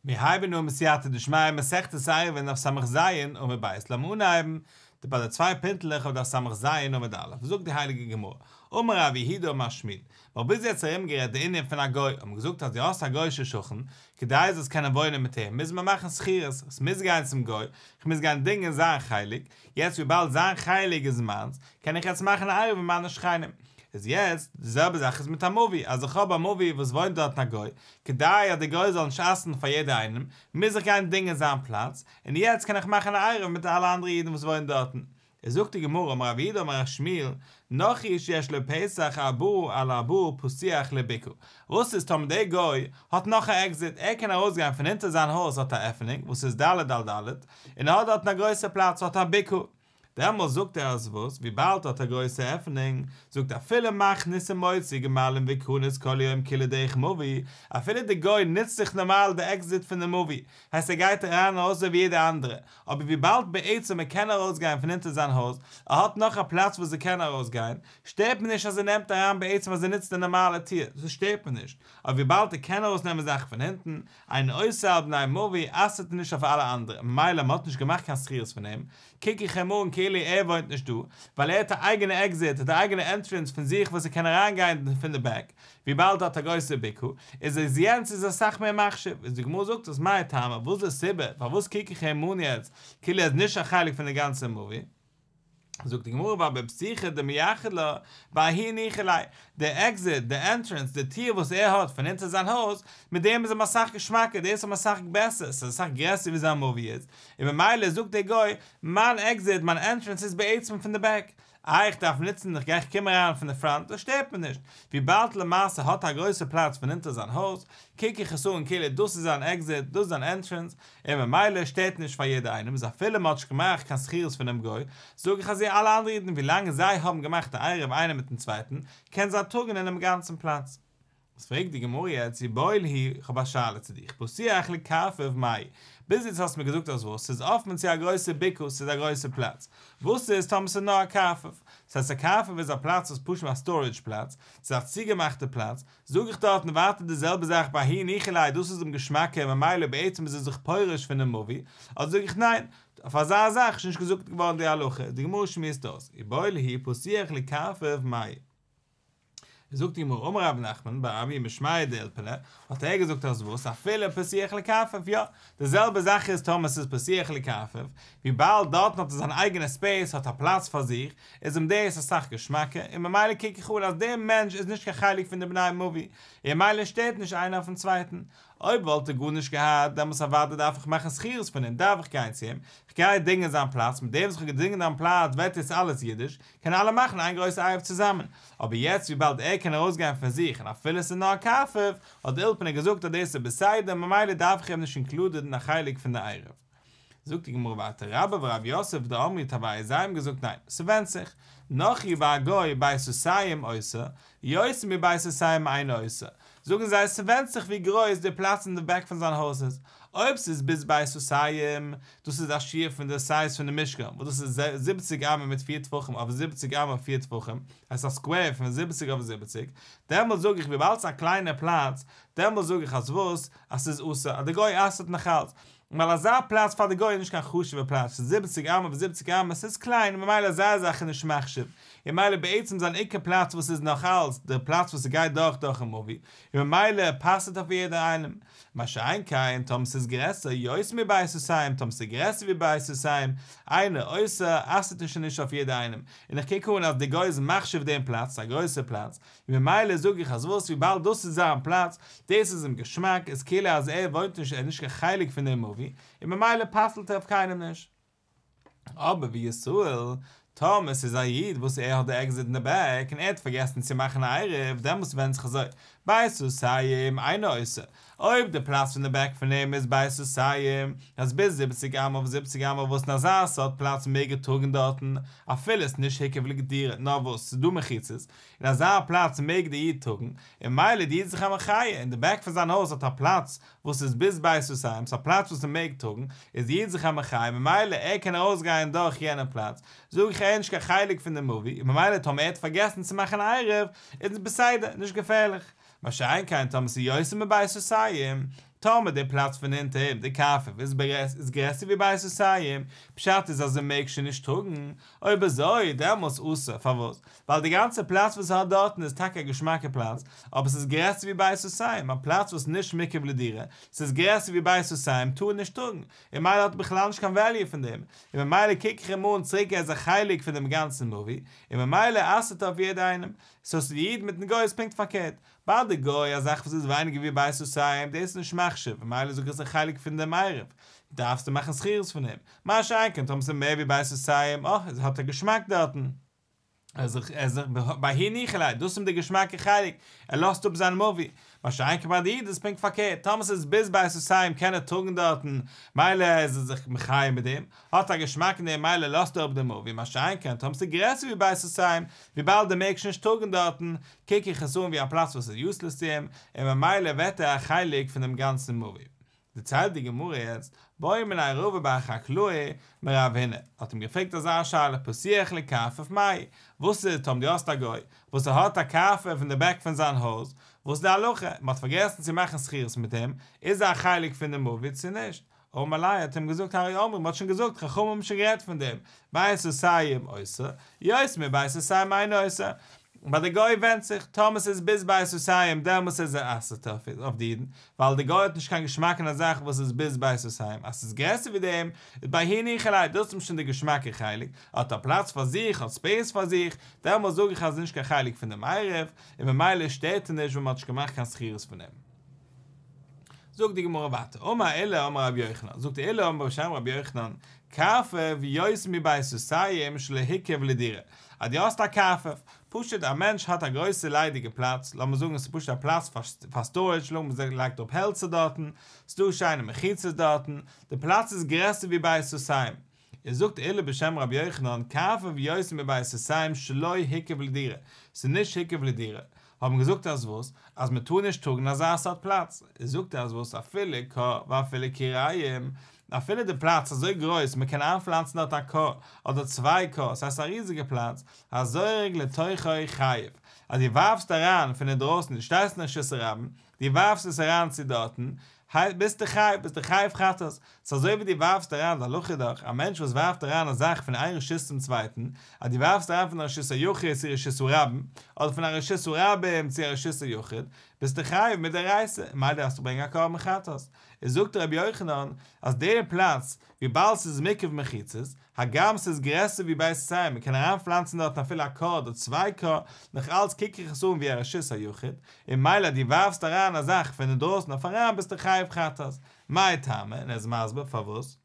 מיר הייבן אן בסייעתא דשמיא מסכת עירובין דף ס"ז עמוד ב', לאמיר אנהייבן די ביי די צוויי פינטלעך אויף דף ס"ז עמוד א', זאגט די הייליגע גמרא, אמר רב יהודה אמר שמואל, מ'האט ביז יעצט ארום גערעדט די ענין פון א גוי, האט מען געזאגט אז דו האסט א גוי'שע שכן, כדי זאלסט קענען וואוינען מיט אים מוז מען מאכן שכירות, כ'מוז גיין צום גוי, כ'מוז גיין דינגען זיין חלק, יעצט וויבאלד זיין חלק איז מיינס, קען איך יעצט מאכן א עירוב מיט מיינע שכנים. איז יעצט, די זעלבע זאך איז מיט א מבוי, אז איך האב א מבוי וואס וואוינט דארטן א גוי, כדי אז די גוי זאל נישט אסר'ן פאר יעדער איינעם, מוז איך גיין דינגען זיין פלאץ, און יעצט קען איך מאכן א עירוב מיט אלע אנדערע אידן וואס וואוינען דארטן. איז זאגט די גמרא אמר רב יהודה אמר שמואל, נכרי שיש לו פתח ארבעה על ארבעה פתוח לבקעה, וואס איז טאמער דער גוי האט נאך א עקזיט, ער קען ארויסגיין פון אונטער זיין הויז האט א עפענונג וואס איז ד' על ד', און ער האט דארטן א גרויסע פלאץ האט א בקעה, דעמאלס זאגט ער אז וואס, וויבאלד האט א גרויסע עפענונג, זאגט אפילו מכניס ומוציא גמלים וקרנות כל היום כולו דרך מבוי, אפילו די גוי נוצט זיך נארמאל די עקזיט פון די מבוי, הייסט ער גייט אריין און ארויס אזוי ווי יעדער אנדערע, אבער וויבאלד בעצם ער קען ארויסגיין פון אונטער זיין הויז, ער האט נאך א פלאץ וואס ער קען ארויסגיין, שטערט מיר נישט אז ער נעמט אריין בעצם אז ער נוצט די נארמאלע טיר, דאס שטערט מיר נישט, אבער וויבאלד ער קען ארויסנעמען זאכן פון הינטן, אינו אוסר על בני מבוי אסר'ט ער נישט אויף אלע אנדערע, ממילא מען האט נישט געמאכט קיין שכירות פון אים, קוק איך אים אן כאילו ער וואוינט נישט דא, ווייל ער האט א אייגענע עקזיט, האט א אייגענע ענטרענס פון זיך וואס ער קען אריינגיין פון די בעק, וויבאלד ער האט א גרויסע בקעה, איז איז יענץ איז אסאך מער מחשיב, איז די גמרא זאגט אז מאי טעמא, וואס איז די סיבה פארוואס קוק איך אים אן יעצט כאילו ער איז נישט א חלק פון די גאנצע מבוי? זאגט די גמרא ווייל בפתיחא דמייחד לה, בההיא ניחא ליה, די עקזיט, די ענטרענס, די טיר וואס ער האט פון אונטער זיין הויז, מיט דעם איז אים אסאך געשמאקער, דאס איז אים אסאך בעסער, ס'איז אסאך גרעסער ווי זיין מבוי איז, און ממילא זאגט דער גוי, מיין עקזיט, מיין ענטרענס איז בעצם פון די בעק, איי איך דארף נוצן, איך גיי איך קום אריין פון די פראנט, דאס שטערט מיר נישט, וויבאלד למעשה האט ער א גרויסע פלאץ פון אונטער זיין הויז, קוק איך עס אן כאילו דאס איז זיין עקזיט, דאס איז זיין ענטרענס, און ממילא שטערט נישט פאר יעדער איינעם, איז אפילו מען האט נישט געמאכט קיין שכירות פונעם גוי, זאג איך אז די אלע אנדערע אידן ווילאנג זיי האבן געמאכט א עירוב איינער מיטן צווייטן, קען זיי טראגן אינעם גאנצן פלאץ. איז פרעגט די גמרא יעצט איבעיא להו, איך האב א שאלה צו דיך, פתוח לקרפף מאי, ביז יעצט האסטו מיר געזאגט אז וואס, ס'איז אפן צו א גרויסע בקעה, ס'איז א גרויסע פלאץ, וואס איז טאמער ס'איז נאר א קרפף, ס'הייסט א קרפף איז א פלאץ וואס פשוט א סטארעדזש פלאץ, ס'איז א צוגעמאכטע פלאץ, זאג איך דארטן ווייטער די זעלבע זאך בההיא ניחא ליה דאס איז אים געשמאקער ממילא בעצם איז ער זיך פורש פונעם מבוי, אדער זאג איך ניין, אויף אזא זאך איז נישט געזאגט געווארן די הלכה, די גמרא שמועסט אויס, איבעיא להו פתוח לקרפף מאי. זאגט די גמרא אמר רב נחמן בר אמי משמיה דאולפנא, האט ער געזאגט אז וואס אפילו פתוח לקרפף יא, די זעלבע זאך איז טאמער ס'איז פתוח לקרפף, וויבאלד דארטן האט ער זיין אייגענע ספעיס האט א פלאץ פאר זיך, איז אים דאס אסאך געשמאקער, און ממילא קוק איך אן אז דער מענטש איז נישט קיין חלק פון די בני מבוי, און ממילא שטערט נישט איינער אויפן צווייטן. אויב וואלט ער גארנישט געהאט, דעמאלטס אוודאי דארף איך מאכן שכירות פון אים, דארף איך גיין צו אים, איך גיי דינגען זיין פלאץ, מיט דעם וואס איך האב געדינגען דיין פלאץ ווערט יעצט אלעס אידיש, קענען אלע מאכן איין גרויסע עירוב צוזאמען. אבער יעצט וויבאלד ער קען ארויסגיין פון זיך און אפילו עס איז נאר א קרפף, האט די אולפנא געזאגט אז דאס איז בסדר, ממילא דארף איך אים נישט אינקלודען אין א חלק פון די עירוב. זאגט די גמרא ווייטער רבה ורב יוסף דאמרי תרוייהו זיי האבן געזאגט ניין ס'ווענדט זיך, נכרי ביי א גוי בית סאתים אוסר, יותר מבית סאתים אינו אוסר, זאגן זיי ס'ווענדט זיך ווי גרויס די פלאץ אין די בעק פון זיין הויז איז, אויב ס'איז ביז בית סאתים, דאס איז א שיעור פון די סייז פון די משכן וואס דאס איז זיבעציג אמה מיט פיר טפחים אויף זיבעציג אמה אויף פיר טפחים, הייסט א סקווער פון זיבעציג אויף זיבעציג, דעמאלטס זאג איך וויבאלד ס'איז א קליינע פלאץ, דעמאלטס זאג איך אז וואס? אז ס'איז אסור, אז די גוי אסר'ט נאכאלץ, ווייל אזא פלאץ פאר די גוי איז נישט קיין חשוב'ע פלאץ, ס'איז זיבעציג אמה אויף זיבעציג אמה, ס'איז קליין, ממילא אזא זאך איז נישט מחשיב, און ממילא בעצם זיין עיקר פלאץ וואס איז נאך אלץ די פלאץ וואס ס'גייט דורך דורכ'ן מבוי, און ממילא פסל'ט אויף יעדער איינעם. מה שאין כן טאמער ס'איז גרעסער, יותר מבית סאתים, טאמער ס'איז גרעסער ווי בית סאתים, אינו אוסר, אסר'ט ער שוין נישט אויף יעדער איינעם, און איך קוק אן אז די גוי איז מחשיב דעם פלאץ, ס'איז א גרויסע פלאץ, און ממילא זאג איך אז וואס וויבאלד דאס איז זיין פלאץ, דאס איז אים געשמאק, איז כאילו אז ער וואוינט נישט ער איז נישט קיין חלק פון דעם מבוי, און ממילא פסל'ט ער אויף קיינעם נישט. אבער וישראל, טאמער ס'איז א איד וואס ער האט די עקזיט אין די בעק און ער האט פארגעסן צו מאכן א עירוב, דעמאלטס ווענדט זיך אזוי, בית סאתים אינו אוסר, אויב די פלאץ פון די בעק פון אים איז בית סאתים, אז ביז זיבעציג אמה אויף זיבעציג אמה וואס אין אזא סארט פלאץ מעג ער טראגן דארטן, אפילו עס נישט הוקף לגידרא, נאר וואס ס'איז דא מחיצות, אין אזא פלאץ מעג די איד טראגן, און ממילא די איד איז זיך א מחיה, אין די בעק פון זיין הויז האט א פלאץ וואס איז ביז בית סאתים, ס'איז א פלאץ וואס מ'מעג טראגן, איז די איד זיך א מחיה, ממילא ער קען ארויס גייען דורך יענע פלאץ, זאג איך ער איז נישט קיין חלק פון די מבוי, און ממילא טאמער ער האט פארגעסן צו מאכן עירוב, איז בסדר, נישט געפערליך. מה שאין כן טאמער ס'איז יותר מבית סאתים. טאמער די פלאץ פון אונטער אים, די קרפף, איז איז גרעסער ווי בית סאתים, פשט איז אז ער מעג שוין נישט טראגן, אויב אזוי דעמאלטס אסור, פארוואס? ווייל די גאנצע פלאץ וואס ער האט דארטן איז טאקע א געשמאקע פלאץ, אבער ס'איז גרעסער ווי בית סאתים, א פלאץ וואס איז נישט מוקף לדירה, ס'איז גרעסער ווי בית סאתים טאר ער נישט טראגן, און ממילא האט ער בכלל נישט קיין וועליו פון דעם, און ממילא קוק איך אים אן צוריק ער איז א חלק פון דעם גאנצן מבוי, און ממילא אסר'ט ער אויף יעדע איינעם. סאו ס'איז די איד מיטן גוי איז פונקט פארקערט, ביי די גוי א זאך וואס איז ווייניגער ווי בית סאתים דאס איז נישט מחשיב ממילא זאג איך ס'איז א חלק פון דעם עירוב דארפסטו מאכן שכירות פון אים, מה שאין כן טאמער ס'איז מער ווי בית סאתים אה ער האט א געשמאק דארטן. ער זיך ער זיך בההיא ניחא ליה דאס איז אים די געשמאקע חלק ער לאזט אפ זיין מבוי, מה שאין כן ביי די איד איז פונקט פארקערט טאמער ס'איז ביז בית סאתים קען ער טראגן דארטן מילא איז ער זיך מחיה מיט דעם, האט א געשמאק אין דעם מילא לאזט ער אפ דעם מבוי, מה שאין כן טאמער ס'איז גרעסער ווי בית סאתים וויבאלד ער מעג שוין נישט טראגן דארטן, קוק איך עס אן ווי א פלאץ וואס איז יוסלעס צו אים, און ממילא ווערט ער א חלק פון דעם גאנצן מבוי. דערציילט די גמרא יעצט, בעא מיניה רבא בר חקלאי מרב הונא, האט אים געפרעגט אזא שאלה, פתוח לקרפף מהו, וואס איז טאמער דו האסט א גוי וואס ער האט א קרפף אין די בעק פון זיין הויז, וואס איז די הלכה, מען האט פארגעסן צו מאכן שכירות מיט אים, איז ער א חלק פון די מבוי צו נישט? אמר ליה האט אים געזאגט הרי אמרו מ'האט שוין געזאגט חכמים האבן שוין גערעדט פון דעם, בית סאתים אוסר, יותר מבית סאתים אינו אוסר, ביי די גוי ווענדט זיך, טאמער ס'איז ביז בית סאתים דעמאלטס איז ער אסר'ט אויף די אידן, ווייל די גוי האט נישט קיין געשמאק אין א זאך וואס איז ביז בית סאתים, אז ס'איז גרעסער ווי דעם, איז בההיא ניחא ליה, דאס איז שוין די געשמאקע חלק, האט א פלאץ פאר זיך, האט ספעיס פאר זיך, דעמאלטס זאג איך אז ס'איז נישט קיין חלק פון דעם עירוב, און ממילא שטערט ער נישט ווען מ'האט נישט געמאכט קיין שכירות פון אים. זאגט די גמרא ווייטער, אמר עולא אמר רבי יוחנן, זאגט עולא אמר בשם רבי יוחנן, קרפף יותר מבית סאתים שלא הוקף לדירה, אז דו האסט א קרפף, פשוט א מענטש האט א גרויסע ליידיגע פלאץ, לאמיר זאגן עס איז פשוט א פלאץ פאר סטארעדזש, לאמיר זאגן לייגט אראפ העלצער דארטן, ס'דא שיינע מחיצות דארטן, די פלאץ איז גרעסער ווי בית סאתים, איז זאגט עולא בשם רבי יוחנן, קרפף יותר מבית סאתים שלא הוקף לדירה, ס'איז נישט הוקף לדירה, האבן געזאגט אז וואס? אז מען טאר נישט טראגן אזא סארט פלאץ, איז זאגט ער אז וואס אפילו כור ואפילו כוריים, אפילו די פלאץ איז אזוי גרויס מען קען איינפלאנצן דארט א כור אדער צוויי כור, ס'הייסט א ריזיגע פלאץ, הזורק לתוכו חייב, אז דו ווארפסט אריין פון אינדרויסן דו שטייסט אין רשות הרבים, דו ווארפסט עס אריין צו דארטן, ביסטו חייב, ביסטו חייב חטאת, ס'איז אזוי ווי דו ווארפסט אריין, די הלכה איז דאך, א מענטש וואס ווארפט אריין א זאך פון איין רשות צום צווייטן, אז דו ווארפסט אריין פון א רשות היחיד צו רשות הרבים, אדער פון א רשות הרבים צו א רשות היחיד, ביסטו חייב מדאורייתא, ממילא דארפסטו ברענגען א קרבן חטאת. איז זאגט רבי יוחנן, אז דער פלאץ, וויבאלד ס'איז מוקף מחיצות, הגם ס'איז גרעסער ווי בית סאתים, מ'קען אריינפלאנצן דארטן אפילו א כור אדער צוויי כור, נאך אלץ קוק איך עס אן ווי א רשות היחיד, און ממילא דו ווארפסט אריין א זאך פון אינדרויסן אויף אריין ביסטו חייב חטאת. מאי טעמא, און ער איז מסביר פארוואס,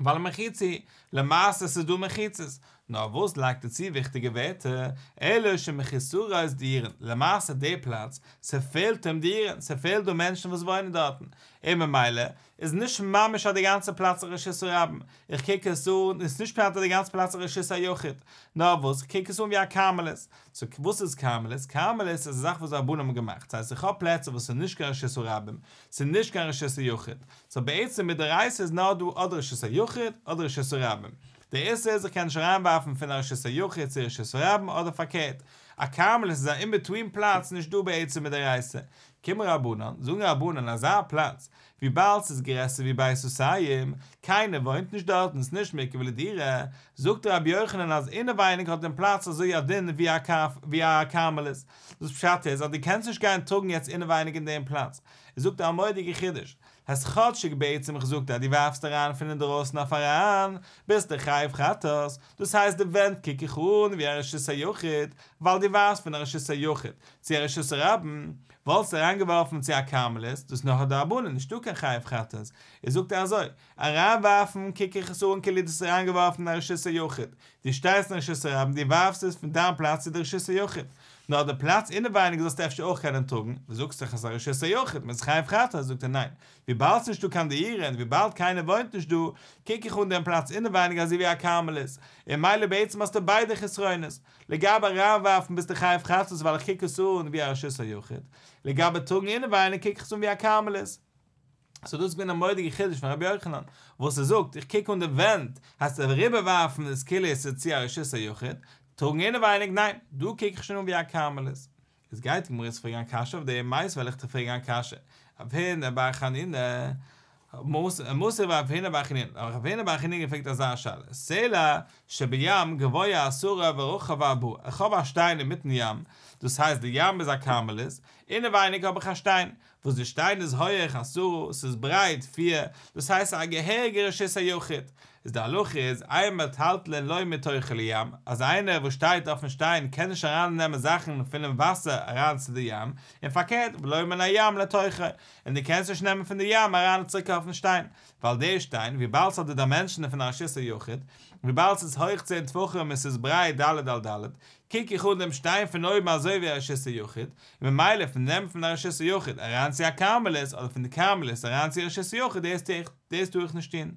ווייל מחיצה היא, למעשה ס'איז דא מחיצות, נאר וואס לייגט ער צו וויכטיגע ווערטער, אלא שמחוסרות דיורין, למעשה די פלאץ, ס'פעלט אים דיורין, ס'פעלט דא מענטשן וואס וואוינען דארטן, און ממילא איז נישט ממש אז די גאנצע פלאץ איז רשות הרבים, איך קוק עס אן, איז נישט פשט אז די גאנצע פלאץ איז רשות היחיד, נאר וואס, איך קוק עס אן ווי א כרמלית. סאו וואס איז כרמלית? כרמלית איז א זאך וואס די רבנן האבן געמאכט, ס'הייסט איך האב פלעצער וואס איז נישט קיין רשות הרבים, ס'איז נישט קיין רשות היחיד, סאו בעצם מדאורייתא איז נאר דא אדער רשות היחיד אדער רשות הרבים, די איסור איז איך קען נישט אריינווארפן פון א רשות היחיד צו רשות הרבים אדער פארקערט, א כרמלית איז א אינבעטווין פלאץ נישט דא בעצם מדאורייתא, קומען רבנן, זאגן רבנן אזא פלאץ וויבאלד ס'איז גרעסער ווי בית סאתים, קיינער וואוינט נישט דארט און ס'איז נישט מוקף לדירה, זאגט רבי יוחנן אז אינעווייניג האט דעם פלאץ אזוי א דין ווי א כרמלית, דאס פשט איז אז דו קענסט נישט גיין טראגן יעצט אינעווייניג אין דעם פלאץ, ער זאגט א מורא'דיגע חידוש, אז כאטשיג בעצם איך זאג אז דו ווארפסט אריין פון אינדרויסן אויף אריין, ביסטו חייב חטאת, דאס הייסט די ווענט קוק איך אן ווי א רשות היחיד, ווייל דו ווארפסט פון א רשות היחיד צו א רשות הרבים, וואלסט אריינגעווארפן צו א כרמלית, דאס נאר דרבנן, נישטא קיין חייב חטאת, איז זאגט ער אזוי, אריינווארפן קוק איך עס אן כאילו דו האסט אריינגעווארפן אין א רשות היחיד, דו שטייסט אין רשות הרבים דו ווארפסט עס פון דיין פלאץ צו די רשות היחיד, נאר די פלאץ אינעווייניג זאלסטו אפשר אויך קענען טראגן, וואס זאגסט דאך אז ס'איז א רשות היחיד, מ'איז חייב חטאת, זאגט ער ניין, וויבאלד ס'נישטא קיין דיורין, וויבאלד קיינער וואוינט נישט דא, קוק איך אן דעם פלאץ אינעווייניג אזוי ווי א כרמלית, און ממילא בעצם האסטו ביידע חסרונות, לגבי אריינווארפן ביסטו חייב חטאת ווייל איך קוק עס אן ווי א רשות היחיד, לגבי טראגן אינעווייניג קוק איך עס אן ווי א כרמלית. סאו דאס איז געווען א מורא'דיגע חידוש פון רבי יוחנן, וואס ער זאגט, איך קוק אן די ווענט, הייסט אריבערווארפן איז כאילו עס איז צו א רשות היחיד, טראגן אינעווייניג ניין, דא קוק איך שוין אן ווי א כרמלית. איז גייט די גמרא יעצט פרעגן א קשיא אויף דעם, מיתיבי וועל איך דיר פרעגן א קשיא, רב הונא בר חנינא, מתיב רב הונא בר חנינא, רב הונא בר חנינא געפרעגט אזא שאלה, סלע שבים גבוה עשרה ורחב ארבעה, איך האב א שטיין אינמיטן ים, דאס הייסט די ים איז א כרמלית, אינעווייניג האב איך א שטיין, וואס די שטיין איז הויעך עשרה, ס'איז ברייט פיר, דאס הייסט א געהעריגע רשות היחיד, איז די הלכה איז אין מטלטלין לא מתוכו לים, אז איינער וואס שטייט אויפן שטיין קען נישט אריין נעמען זאכן פונעם וואסער אריין צו די ים, און פארקערט ולא מן הים לתוכו, און דו קענסט נישט נעמען פון די ים אריין צוריק אויפן שטיין, ווייל די שטיין, וויבאלד ס'האט די דיימענשאן פון א רשות היחיד, וויבאלד ס'איז הויך צען טפחים און ס'איז ברייט ד' על ד', קוק איך אן דעם שטיין פון אויבן אזוי ווי א רשות היחיד, און ממילא פון נעמען פון א רשות היחיד אריין צו א כרמלית אדער פון די כרמלית אריין צו א רשות היחיד דאס טו איך דאס טאר איך נישט טון.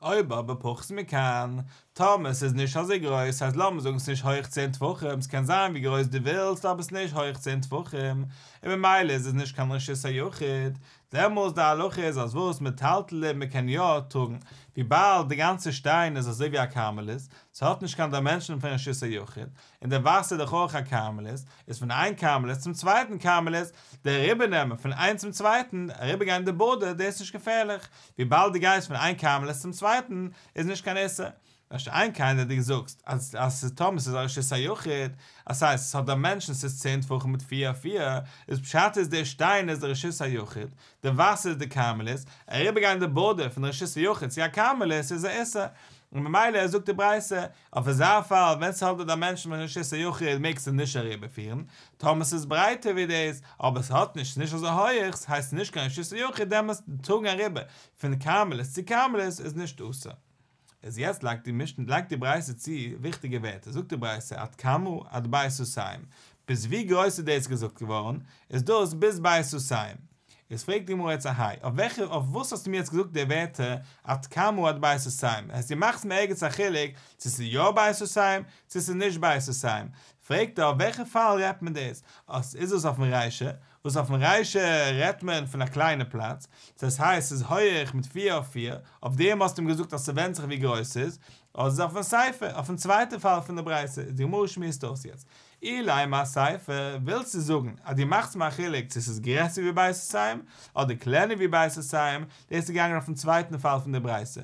אויב אבער פחות מכאן, טאמער ס'איז נישט אזוי גרויס, ס'הייסט לאמיר זאגן ס'איז נישט הויך צען טפחים, ס'קען זיין ווי גרויס דו ווילסט אבער ס'איז נישט הויך צען טפחים, און ממילא איז עס נישט קיין רשות היחיד, דעמאלס די הלכה איז אז וואס מטלטלין מ'קען יא טראגן, וויבאלד די גאנצע שטיין איז אזוי ווי א כרמלית, ס'האט נישט קיין דיימענשאן פון רשות היחיד, און די וואסער איז דאך אויך א כרמלית, איז פון איין כרמלית צום צווייטן כרמלית, די אריבערנעמען פון איינס צום צווייטן, אריבערגיין די בארדער, דאס איז נישט געפערליך, וויבאלד דו גייסט פון איין כרמלית צום צווייטן, איז נישט קיין איסור. מה שאין כן אז דו זאגסט אז אז ס'איז טאמער ס'איז א רשות היחיד, אז ס'הייסט ס'האט דיימענשאן ס'איז צען טפחים מיט פיר אויף פיר, איז פשט איז דער שטיין איז די רשות היחיד, די וואסער איז די כרמלית, אריבערגיין די בארדער פון די רשות היחיד צו א כרמלית איז א איסור, און ממילא זאגט די ברייתא, אויף אזא פאל ווען ס'האט די דיימענשאן פון רשות היחיד מעגסטו נישט אריבערפירן, טאמער ס'איז ברייטער ווי דאס, אבער ס'האט נישט, ס'איז נישט אזוי הויעך, ס'הייסט נישט קיין רשות היחיד דעמאלטס טראגן אריבער פון כרמלית צו כרמלית איז נישט אסור. איז יעצט לייגט די משנה לייגט די ברייתא צו וויכטיגע ווערטער, זאגט די ברייתא עד כמה עד בית סאתים, ביז ווי גרויס איז דאס געזאגט געווארן, איז דאס ביז בית סאתים. איז פרעגט די גמרא יעצט אהיי, אויף וועלכע אויף וואס האסטו מיר יעצט געזאגט די ווערטער עד כמה עד בית סאתים, הייסט דו מאכסט מיר ערגעץ א חילוק צו ס'איז יא בית סאתים צו ס'איז נישט בית סאתים, פרעגט ער אויף וועלכע פאל רעדט מען דאס, איז דאס אויפן רישא, וואס אויפן רישא רעדט מען פון א קליינע פלאץ, דאס הייסט ס'איז הויעך מיט פיר אויף פיר, אויף דעם האסטו אים געזאגט אז ס'ווענדט זיך ווי גרויס ס'איז, אדער איז אויפן סיפא, אויפן צווייטע פאל פון די ברייתא, די גמרא שמועסט אויס יעצט, אילימא אסיפא, ווילסטו זאגן אז דו מאכסט מיר א חילוק צו ס'איז גרעסער ווי בית סאתים, אדער קלענער ווי בית סאתים, דאס איז געגאנגען אויפן צווייטן פאל פון די ברייתא.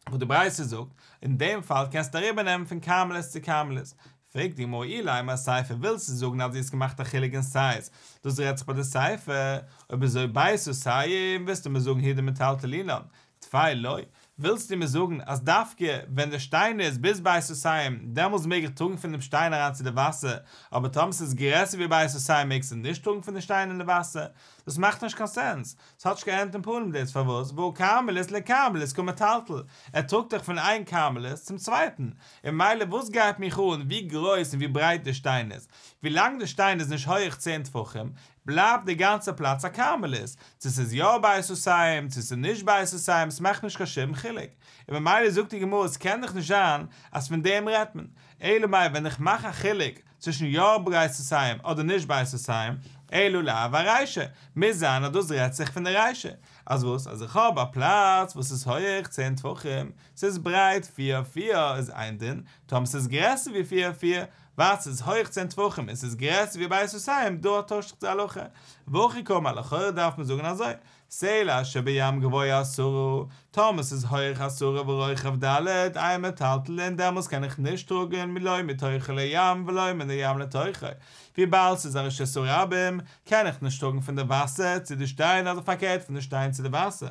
וואס די ברייתא זאגט, אין דעם פאל קענסטו אריבער נעמען פון כרמלית צו כרמלית. פרעגט די גמרא אילימא אסיפא ווילסטו זאגן אז דו האסט געמאכט א חילוק אין סייז, דאס רעדט זיך ביי די סיפא, אויב אזוי בית סאתים ווילסטו מיר זאגן הוא דמטלטלינן, טפי לא, ווילסטו מיר זאגן אז דווקא ווען די שטיין איז ביז בית סאתים דעמאלס מעג איך טראגן פון דעם שטיין אריין צו די וואסער, אבער טאמער ס'איז גרעסער ווי בית סאתים מעגסטו נישט טראגן פון די שטיין אין די וואסער? דאס מאכט נישט קיין סענס, ס'האט נישט קיין הענט און פנים דאס פארוואס והא כרמלית לכרמלית קא מטלטל, ער טראגט דאך פון איין כרמלית צום צווייטן, און ממילא וואס גייט מיך אן ווי גרויס און ווי ברייט די שטיין איז, ווילאנג די שטיין איז נישט הויעך צען טפחים, בלייבט די גאנצע פלאץ א כרמלית, צו ס'איז יא בית סאתים צו ס'איז נישט בית סאתים ס'מאכט נישט קיין שום חילוק, און ממילא זאגט די גמרא ס'קען דאך נישט זיין אז פון דעם רעדט מען, אלא מאי ווען איך מאך א חילוק צווישן יא בית סאתים אדער נישט בית סאתים, אלא לאו ארישא, מוז זיין אז דאס רעדט זיך פון די רישא, אז וואס אז איך האב א פלאץ וואס איז הויעך צען טפחים, ס'איז ברייט פיר אויף פיר איז איין דין, טאמער ס'איז גרעסער ווי פיר אויף פיר, ווייל ס'איז הויעך צען טפחים און ס'איז גרעסער ווי בית סאתים, דארט טוישט זיך די הלכה. והכי קאמר, לכאורה דארף מען זאגן אזוי, סלע שבים גבוה עשרה, טאמער ס'איז הויעך עשרה ורוחב ד' אין מטלטלין דעמאלס קען איך נישט טראגן לא מתוכו לים ולא מן הים לתוכו, וויבאלד ס'איז א רשות הרבים קען איך נישט טראגן פון די וואסער צו די שטיין אדער פארקערט פון די שטיין צו די וואסער.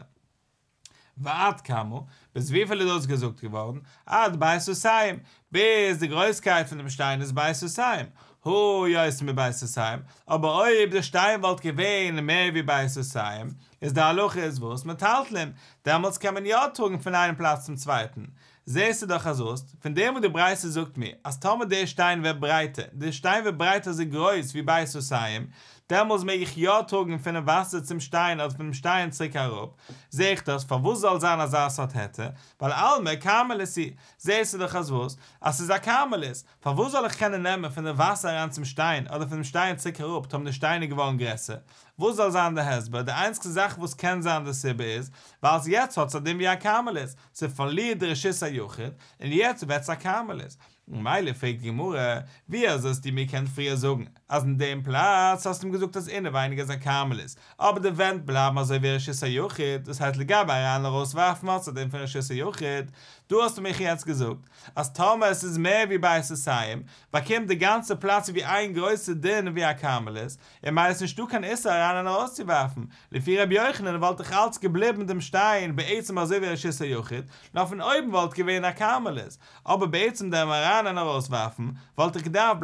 ועד כמה, ביז וויפיל איז דאס געזאגט געווארן? עד בית סאתים, ביז די גרויסקייט פון דעם שטיין איז בית סאתים, הא יותר מבית סאתים, אבער אויב די שטיין וואלט געווען מער ווי בית סאתים, איז די הלכה איז וואס? מטלטלין, דעמאלטס קען מען יא טראגן פון איין פלאץ צום צווייטן, זעסטו דאך אז וואס? פון דעם וואס די ברייתא זאגט מיר אז טאמער דער שטיין ווערט ברייטער, דער שטיין ווערט ברייטער אזוי גרויס ווי בית סאתים, דעמאלס מעג איך יא טראגן פונעם וואסער צום שטיין אדער פונעם שטיין צוריק אראפ, זע איך דאס, פארוואס זאל זיין אזא סארט היתר? ווייל אלמא כרמלית היא, זעסטו דאך אז וואס? אז ס'איז א כרמלית, פארוואס זאל איך קענען נעמען פון די וואסער אריין צום שטיין אדער פונעם שטיין צוריק אראפ טאמער די שטיין איז געווארן גרעסער? וואס זאל זיין די הסבר? די איינציגסטע זאך וואס קען זיין די סיבה איז, ווייל יעצט האט עס א דין ווי א כרמלית, ס'פארלירט די רשות היחיד, און יעצט ווערט עס א כרמלית. ממילא פרעגט די גמרא, ווי אזוי האסטו מיר געקענט פריער זאגן אז אין דעם פלאץ האסטו אים געזאגט אז אינעווייניג איז א כרמלית, אבער די ווענט בלייבן אזוי ווי רשות היחיד, דאס הייסט לגבי אריין ארויס ווארפן האט עס א דין פון רשות היחיד, דא האסטו מיך יעצט געזאגט אז טאמער עס איז מער ווי בית סאתים באקומט די גאנצע פלאץ ווי איין גרויסע דין ווי א כרמלית, און ממילא איז נישטא קיין איסור אריין און ארויס צו ווארפן, לפי רבי יוחנן וואלט דאך אלץ געבליבן דעם שטיין בעצם אזוי ווי רשות היחיד, נאר פון אויבן וואלט געווען א כרמלית, אבער בעצם דעם אריין און ארויס ווארפן וואלט דאך געדארפט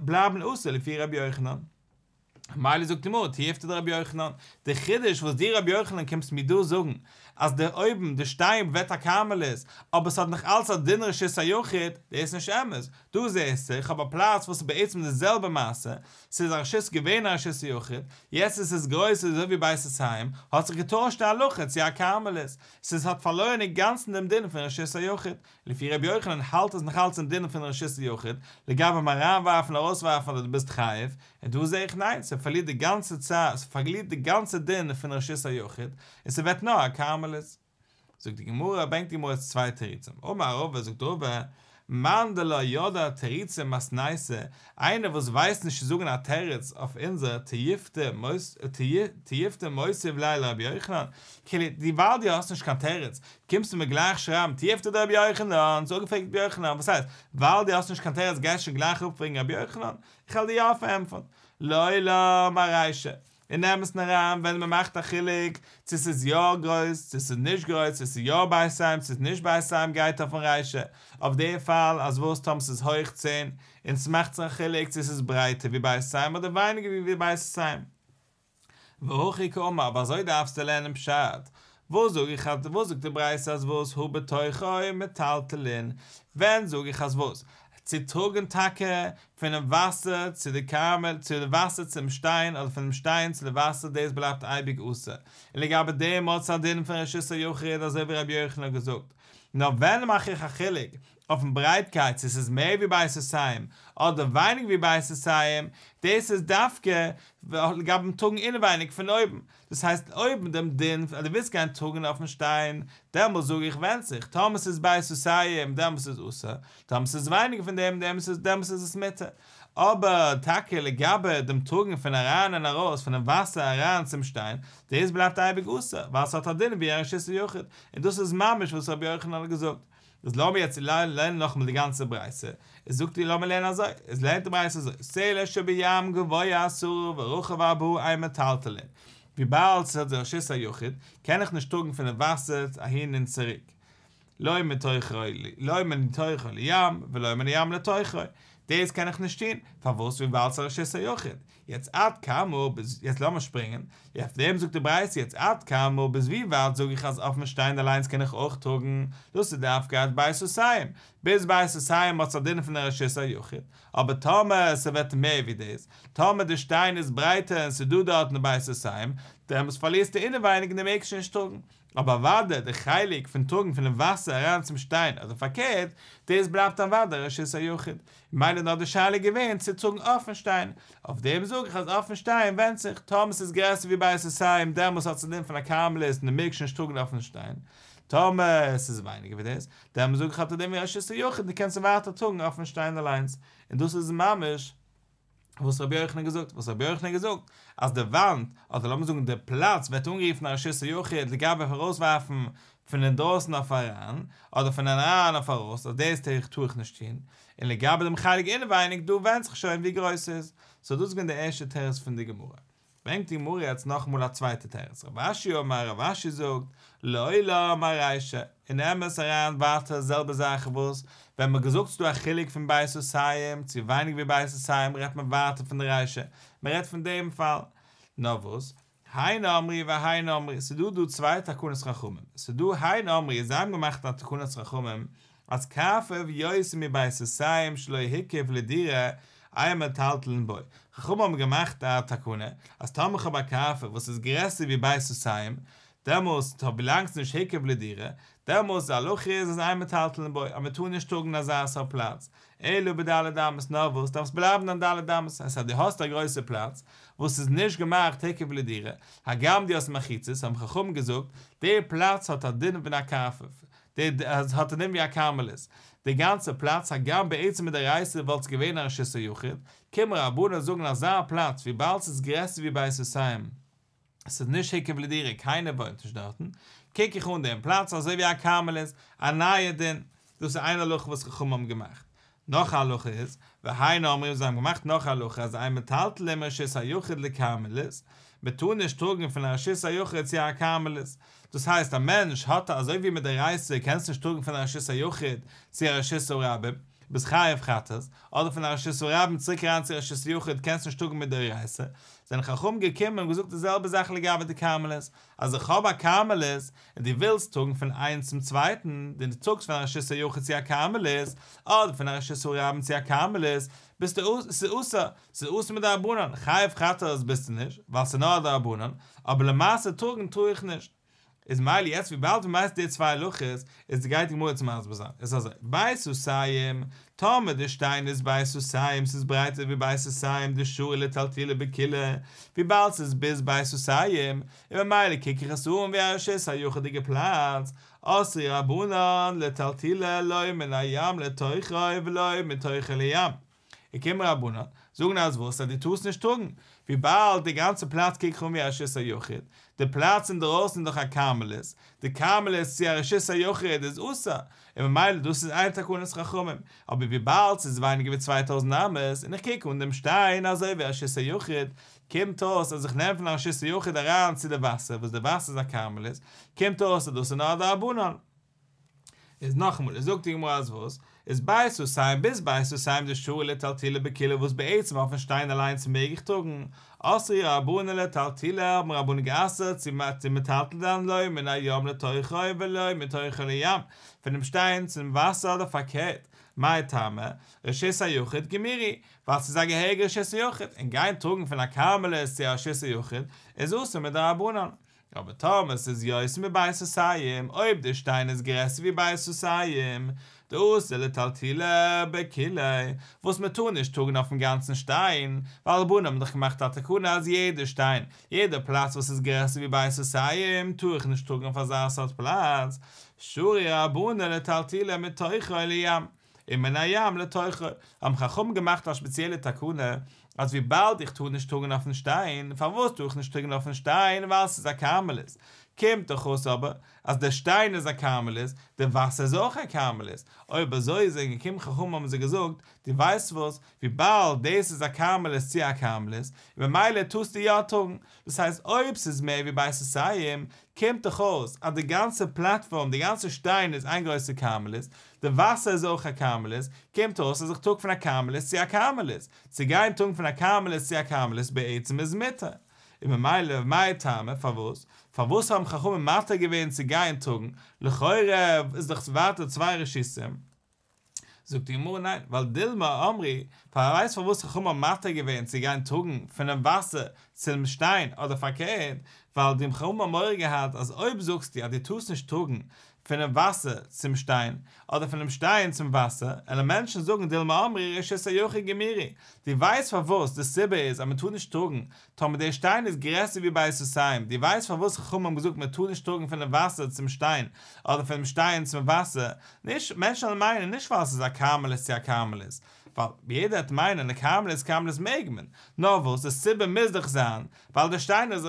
בלייבן אסור לפי רבי יוחנן. מילא זאגט די גמרא תיובתא דרבי יוחנן, די חידוש וואס דו רבי יוחנן קומסט מיר דא זאגן אז די אויבן די שטיין ווערט א כרמלית אבער ס'האט נאך אלץ א דין רשות היחיד, דאס איז נישט אמת, דא זעסטו איך האב א פלאץ וואס איז בעצם די זעלבע מעשה, ס'איז א רשות געווען א רשות היחיד, יעצט איז עס גרויס אזוי ווי בית סאתים, האט זיך געטוישט די הלכה צו א כרמלית, ס'איז האט פארלוירן אינגאנצן דעם דין פון רשות היחיד, לפי רבי יוחנן האלט עס נאך אלץ דעם דין פון רשות היחיד, לגבי אריינווארפן ארויסווארפן אדער דו ביסט חייב, און דא זעה איך ניין, ס'פארלירט די גאנצע צ ס'פארלירט די גאנצע דין פון רשות היחיד, און ס'ווערט נאר א כרמלית. זאגט די גמרא, ברענגט די גמרא יעצט צוויי תירוצים, אמר רבא זאגט רבא, מאן דלא ידע תרוצי מתניתא, איינער וואס ווייסט נישט צו זאגן א תירוץ אויף אונזער תיובתא מותיב ליה לרבי יוחנן, כאילו דו ווייל דו האסט נישט קיין תירוץ, קומסטו מיר גלייך שרייבן תיובתא דרבי יוחנן, ס'איז אפגעפרעגט רבי יוחנן, וואס הייסט, ווייל דו האסט נישט קיין תירוץ גייסטו שוין גלייך אפפרעגן רבי יוחנן? איך וועל דיר יא פארענטפערן, לעולם ארישא, אין אמת'ן אריין ווען מען מאכט א חילוק צו ס'איז יא גרויס צו ס'איז נישט גרויס צו ס'איז יא בית סאתים צו ס'איז נישט בית סאתים גייט אויפן רישא אויף די פאל אז וואס טאמער ס'איז הויך צען און ס'מאכט זיך א חילוק צו ס'איז ברייטער ווי בית סאתים אדער ווייניגער ווי בית סאתים. והכי קאמר אבער אזוי דארפסטו לערנען פשט, וואס זאג איך אז וואס זאגט די ברייתא אז וואס הא בתוכו מטלטלין, ווען זאג איך אז וואס? צו טראגן טאקע פונעם וואסער צו די כרמל צו די וואסער צום שטיין אדער פונעם שטיין צו די וואסער דאס בלייבט אייביג אסור, און לגבי דעם האט עס א דין פון רשות היחיד אזוי ווי רבי יוחנן האט געזאגט, נאר ווען מאך איך א חילוק אויפן ברייטקייט צו ס'איז מער ווי בית סאתים אדער ווייניגער ווי בית סאתים, דאס איז דווקא לגבי טראגן אינעווייניג פון אויבן, דאס הייסט אויבן דעם דין אז דו ווילסט גיין טראגן אויפן שטיין, דעמאלס זאג איך ווענדט זיך, טאמער ס'איז בית סאתים דעמאלס איז אסור, טאמער ס'איז ווייניגער פון דעם דעמאלס איז עס מותר. אבער טאקע לגבי דעם טראגן פון אריין און ארויס פונעם וואסער אריין צום שטיין, דאס בלייבט אייביג אסור, ווייל ס'האט א דין ווי א רשות היחיד, און דאס איז ממש וואס רבי יוחנן האט געזאגט. איז לאמיר יעצט לערנען נאכאמאל די גאנצע ברייתא, איז זאגט איר לאמיר לערנען אזוי, איז לערנט די ברייתא אזוי, סלע שבים גבוה עשרה ורחב ארבעה אין מטלטלין, וויבאלד ס'איז א רשות היחיד, קען איך נישט טראגן פון די וואסער אהין און צוריק, לא מתוכו לא מתוכו לים ולא מן הים לתוכו, דאס קען איך נישט טון, פארוואס וויבאלד ס'איז א רשות היחיד, יעצט עד כמה ביז, יעצט לאמיר שפרינגען, אויף דעם זאגט די ברייתא יעצט עד כמה ביז ווי ווייט זאג איך אז אויפן שטיין אליינס קען איך אויך טראגן, דאס איז דווקא עד בית סאתים, ביז בית סאתים האט עס א דין פון א רשות היחיד, אבער טאמער ס'ווערט מער ווי דאס, טאמער די שטיין איז ברייטער און ס'דא דארטן בית סאתים, דעמאלטס פארלירסטו אינעווייניג און דו מעגסט שוין נישט טראגן. אבער אוודאי די חלק פון טראגן פונעם וואסער אריין צום שטיין אדער פארקערט, דאס בלייבט אוודאי רשות היחיד, ממילא נאר די שאלה איז געווען צו טראגן אויפן שטיין, אויף דעם זאג איך אז אויפן שטיין ווענדט זיך, טאמער ס'איז גרעסער ווי בית סאתים דעמאלס האט עס א דין פון א כרמלית און דו מעגסט שוין נישט טראגן אויפן שטיין, טאמער ס'איז ווייניגער ווי דאס, דעמאלס זאג איך האט א דין ווי רשות היחיד און קענסט ווייטער טראגן אויפן שטיין אליינס, און דאס איז ממש. וואס רבי יוחנן האט געזאגט, וואס רבי יוחנן האט געזאגט, אז די וואנט, אדער לאמיר זאגן די פלאץ ווערט אנגערופן א רשות היחיד לגבי ארויסווארפן פון אינדרויסן אויף אריין, אדער פון אריין אויף ארויס, אז דאס טאר איך נישט טון, און לגבי דעם חלק אינעווייניג, דא ווענדט זיך שוין ווי גרויס ס'איז. סאו דאס איז געווען די ערשטע תירוץ פון די גמרא. ברענגט די גמרא יעצט נאכאמאל א צווייטע תירוץ, רב אשי אמר, רב אשי זאגט, לעולם ארישא, אין אמת אריין ווייטער זעלבע זאך וואס ווען מ'האט געזאגט ס'דא א חילוק פון בית סאתים צו ווייניגער ווי בית סאתים רעדט מען ווייטער פון די רישא, מ'רעדט פון דעם פאל. נאר וואס, הן אמרו והן אמרו, ס'דא דא צוויי תקנות חכמים, ס'דא הן אמרו זיי האבן געמאכט א תקנת חכמים אז קרפף יותר מבית סאתים שלא הקיף לדירה אין מטלטלין בו, חכמים האבן געמאכט א תקנה אז טאמער כ'האב א קרפף וואס איז גרעסער ווי בית סאתים, דעמאלס ווילאנג ס'איז נישט הקיף לדירה, דעמאלס די הלכה איז אז אין מטלטלין בו, אז מ'טאר נישט טראגן אין אזא סארט פלאץ, אלא בד' אמות, נאר וואס, דארפסט בלייבן אין ד' אמות, הייסט אז דו האסט א גרויסע פלאץ וואס איז נישט געמאכט הקיף לדירה, הגם דו האסט מחיצות, האבן חכמים געזאגט, די פלאץ האט א דין פון א קרפף. די האט א דין ווי א כרמלית, די גאנצע פלאץ הגם בעצם מדאורייתא וואלט עס געווען א רשות היחיד, קומען רבנן זאגן אזא פלאץ וויבאלד ס'איז גרעסער ווי בית סאתים, ס'איז נישט הוקף לדירה קיינער וואוינט נישט דארטן, קוק איך אן דעם פלאץ אזוי ווי א כרמלית, א נייע דין, דאס איז איין הלכה וואס חכמים האבן געמאכט. נאך א הלכה איז, והן אומרים זיי האבן געמאכט נאך א הלכה אז אין מטלטלין מרשות היחיד לכרמלית, מען טאר נישט טראגן פון א רשות היחיד צו א כרמלית, דאס הייסט א מענטש האט א אזוי ווי מדאורייתא קענסט נישט טראגן פון א רשות היחיד צו א רשות הרבים, ביסט חייב חטאת, אדער פון א רשות הרבים צוריק אריין צו רשות היחיד קענסט נישט טראגן מדאורייתא, זענען חכמים געקומען און געזאגט די זעלבע זאך לגבי די כרמלית, אז איך האב א כרמלית און דו ווילסט טראגן פון איינס צום צווייטן, דו טראגסט פון א רשות היחיד צו א כרמלית, אדער פון א רשות הרבים צו א כרמלית, ביסטו ס'איז אסור, ס'איז אסור מדרבנן, חייב חטאת ביסטו נישט, ווייל ס'איז נאר א דרבנן, אבער למעשה טראגן טאר איך נישט. איז מילא יעצט וויבאלד מ'ווייסט די צוויי הלכות, איז גייט די גמרא יעצט מסביר זיין, איז אזוי, בית סאתים, טאמער די שטיין איז בית סאתים, ס'איז ברייטער ווי בית סאתים, דשרי לטלטולי בכוליה, וויבאלד ס'איז ביז בית סאתים, און ממילא קוק איך עס אן ווי א רשות היחיד'יגע פלאץ, אסרו רבנן לטלטולי לא מן הים לתוכו ולא מתוכו לים. געקומען רבנן, זאגן אז וואס אז דו טארסט נישט טראגן, וויבאלד די גאנצע פלאץ קוק איך אן ווי א רשות היחיד, די פלאץ אינדערויסן איז דאך א כרמלית, די כרמלית צו א רשות היחיד איז אסור, און ממילא דאס איז איין תקנת חכמים, אבער וויבאלד ס'איז ווייניגער ווי 2000 אמות, און איך קוק אן דעם שטיין אזוי ווי א רשות היחיד, קומט אויס אז איך נעם פון א רשות היחיד אריין צו די וואסער וואס די וואסער איז א כרמלית, קומט אויס אז דאס איז נאר א דרבנן. איז נאכאמאל, איז זאגט די גמרא אז וואס? איז בית סאתים ביז בית סאתים דשרי לטלטולי בכוליה וואס בעצם אויפן שטיין אליינס מעג איך טראגן, אסרו רבנן לטלטולי האבן רבנן גע'אסר'ט צו מטלטל זיין לא מן הים לתוכו ולא מתוכו לים, פונעם שטיין צום וואסער אדער פארקערט, מאי טעמא, רשות היחיד גמירי, ווייל ס'איז א געהעריגע רשות היחיד, און גיין טראגן פון א כרמלית צו א רשות היחיד איז אסור מדרבנן. אבער טאמער ס'איז יותר מבית סאתים, אויב די שטיין איז גרעסער ווי בית סאתים, דאסור לטלטולי בכוליה, וואס מען טאר נישט טראגן אויפן גאנצן שטיין, ווייל רבנן האבן דאך געמאכט א תקנה אז יעדע שטיין, יעדע פלאץ וואס איז גרעסער ווי בית סאתים, טאר איך נישט טראגן אויף אזא סארט פלאץ, שרו רבנן לטלטולי מתוכו לים. ומן הים לתוכו, האבן חכמים געמאכט א שפעציעלע תקנה, אז וויבאלד איך טאר נישט טראגן אויפן שטיין, פארוואס טאר איך נישט טראגן אויפן שטיין, ווייל ס'איז א כרמלית, קומט דאך אויס אבער, אז דער שטיין איז א כרמלית, די וואסער איז אויך א כרמלית, אויב אזוי זענען געקומען חכמים האבן זיי געזאגט, דו ווייסט וואס, וויבאלד דאס איז א כרמלית צו א כרמלית, און ממילא טארסטו יא טראגן, דאס הייסט אויב ס'איז מער ווי בית סאתים, קומט דאך אויס אז די גאנצע פלאטפארם, די גאנצע שטיין איז איין גרויסע כרמלית, די וואסער איז אויך א כרמלית, קומט אויס אז איך טראג פון א כרמלית צו א כרמלית, צו גיין טראגן פון א כרמלית צו א כרמלית בעצם איז מותר, און ממילא מאי טעמא פארוואס פארוואס האבן חכמים מתיר געווען צו גיין טראגן, לכאורה איז דאך ווייטער צוויי רשותים. זאגט די גמרא ניין, ווייל דילמא אמרי, פאר ווייסט פארוואס חכמים האבן מתיר געווען צו גיין טראגן פונעם וואסער צום שטיין אדער פארקערט, ווייל די חכמים האבן מורא געהאט אז אויב זאגסטו אז דו טארסט נישט טראגן פונעם וואסער צום שטיין אדער פונעם שטיין צום וואסער, וועלן מענטשן זאגן דילמא אמרי רשות היחיד גמירי, דו ווייסט פארוואס די סיבה איז אז מען טאר נישט טראגן טאמער דער שטיין איז גרעסער ווי בית סאתים, דו ווייסט פארוואס חכמים האבן געזאגט מען טאר נישט טראגן פונעם וואסער צום שטיין, אדער פונעם שטיין צום וואסער, נישט, מענטשן וועלן מיינען נישט ווייל עס איז א כרמלית צו א כרמלית, ווייל יעדער וועט מיינען א כרמלית כרמלית מעג מען, נאר וואס די סיבה מוז דאך זיין ווייל דער שטיין איז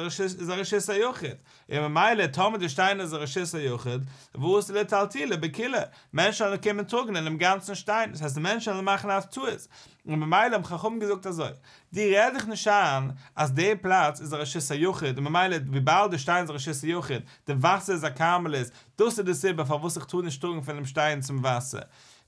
א רשות היחיד, און ממילא טאמער די שטיין איז א רשות היחיד, ואתי לטלטולי בכוליה, מענטשן וועלן קומען טראגן אינעם גאנצן שטיין, דאס הייסט די מענטשן וועלן מאכן א טעות, און ממילא האבן חכמים געזאגט אזוי, דו רעד דיך נישט איין אז די פלאץ איז א רשות היחיד און ממילא וויבאלד די שטיין איז א רשות היחיד, די וואסער איז א כרמלית, דאס איז די סיבה פארוואס איך טאר נישט טראגן פונעם שטיין צום וואסער.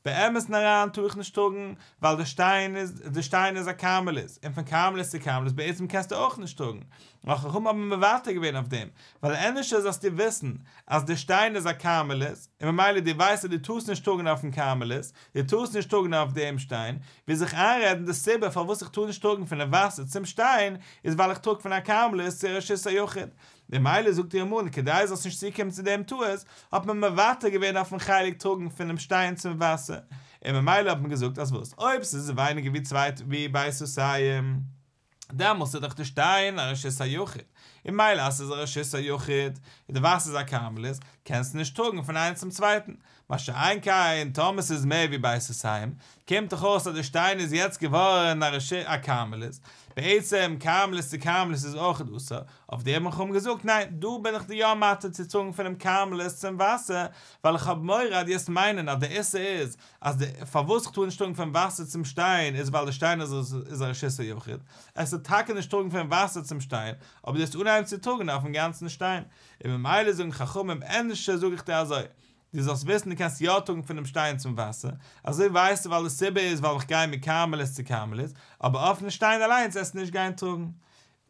באמת'ן אריין טאר איך נישט טראגן, ווייל די שטיין איז די שטיין איז א כרמלית, און פון כרמלית צו כרמלית בעצם קענסטו אויך נישט טראגן. נאר חכמים האבן מוותר געווען אויף דעם, ווייל ענדערשער זאלסטו וויסן אז די שטיין איז א כרמלית, און ממילא דו ווייסט אז דו טארסט נישט טראגן אויפן כרמלית, דו טארסט נישט טראגן אויף דעם שטיין, ווי זיך איינרעדן די סיבה פארוואס איך טאר נישט טראגן פונעם וואסער צום שטיין, איז ווייל איך טראג פון א כרמלית צו א רשות היחיד. ממילא זאגט די גמרא, כדי זאלסט נישט צוקומען צו דעם טעות, האט מען מוותר געווען אויפן חלק טראגן פונעם שטיין צום וואסער, און ממילא האט מען געזאגט אז וואס אויב ס'איז ווייניגער ווי צוויי ווי בית סאתים, דעמאלס איז דאך די שטיין א רשות היחיד, און מילא אז ס'איז א רשות היחיד, און די וואסער איז א כרמלית, קענסטו נישט טראגן פון איינס צום צווייטן, מה שאין כן טאמער ס'איז מער ווי בית סאתים, קומט דאך אויס אז די שטיין איז יעצט געווארן א רשות א כרמלית, בעצם כרמלית צו כרמלית איז אויך אסור, אויף דעם האבן חכמים געזאגט ניין, דא בין איך דיר יא מתיר צו טראגן פונעם כרמלית צום וואסער, ווייל איך האב מורא אז דו וועסט מיינען אז די איסור איז אז די פארוואס איך טאר נישט טראגן פון וואסער צום שטיין איז ווייל די שטיין איז א רשות היחיד, עסטו טאקע נישט טראגן פון וואסער צום שטיין, אבער דו וועסט אנהייבן צו טראגן אויפן גאנצן שטיין, און ממילא זאגן חכמים ענדערשער זאג איך דיר אזוי, דו זאלסט וויסן דו קענסט יא טראגן פונעם שטיין צום וואסער, אזוי ווייסטו ווייל די סיבה איז ווייל איך גיי מכרמלית צו כרמלית, אבער אויפן שטיין אליינס עסטו נישט גיין טראגן.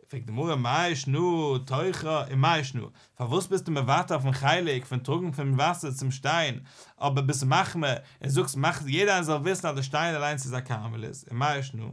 פרעגט די גמרא מאי שנא תוכה ומאי שנא, פארוואס ביסטו מוותר אויפן חלק פון טראגן פון וואסער צום שטיין, אבער ביסט מחמיר און זאגסט מאך יעדער איינער זאל וויסן אז די שטיין אליינס איז א כרמלית, ומאי שנא?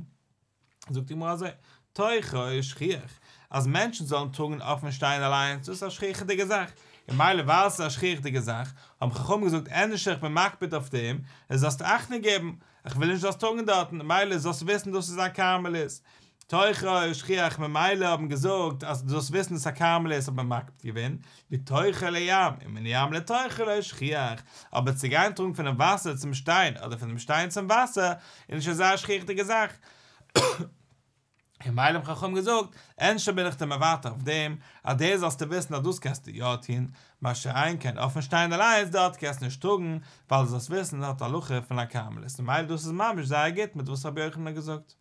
זאגט די גמרא אזוי, תוכו שכיח, אז מענטשן זאלן טראגן אויפן שטיין אליינס, דאס איז א שכיח'דיגע זאך, און מילא ווייל עס איז א שכיח'דיגע זאך, האבן חכמים געזאגט ענדערש איך בין מקפיד אויף דעם, און זאלסט אכטונג געבן, איך וויל נישט זאלסט טראגן דארטן, מילא זאלסט וויסן דאס איז א כרמלית. תוכו שכיח ממילא האט מען געזאגט אז דו זאלסט וויסן דאס איז א כרמלית האט מען מקפיד געווען, מתוכו לים ומן הים לתוכו לא שכיח, אבער צו גיין טראגן פונעם וואסער צום שטיין אדער פונעם שטיין צום וואסער איז נישט אזא שכיח'דיגע זאך. און מילא האבן חכמים געזאגט, ענדערש בין איך דיר מוותר אויף דעם, אז דאס זאלסטו וויסן אז דאס קענסטו יא טון, מה שאין כן אויפן שטיין אליינס דארט קענסטו נישט טראגן, ווייל דו זאלסט וויסן ס'האט א הלכה פון א כרמלית, און מילא דאס איז ממש זייער גוט מיט וואס רבי יוחנן האט געזאגט.